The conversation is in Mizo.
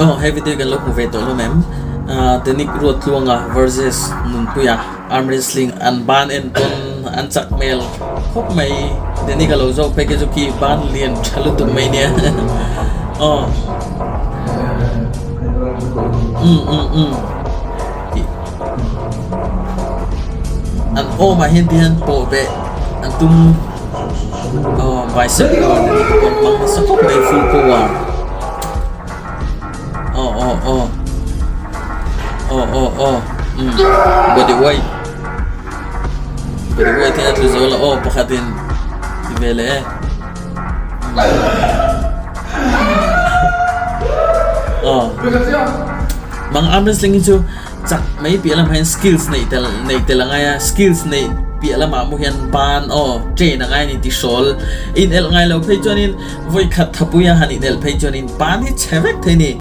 Aw he video hi kan lo hmu ve tawh hlawm em? Denic Ruattluanga versus Nunpuia arm wrestling an ban en pawn an chak hmel khawp mai. Denic a lo zawk phei khi chu khi ban lian tha lutuk mai nia aw um um um an awmah hian tihian pawh beh an tum. Aw bicep power te chu pawn hmang nasa khawp mai full power aw aw aw aw aw aw umm body weight body weight hi a tlu zo lo aw pakhatin ti ve leh e aw mang arm wrestling hi chu Chak mai piah lamah hian skills neih tel neih tel a ngai a, skills neih piah lamah pawh hian ban aw train a ngai a ni ti hrawl. Inelh ngai lo phei chuanin vawi khat thapui a han inelh phei chuanin ban hi chhe vek thei a ni.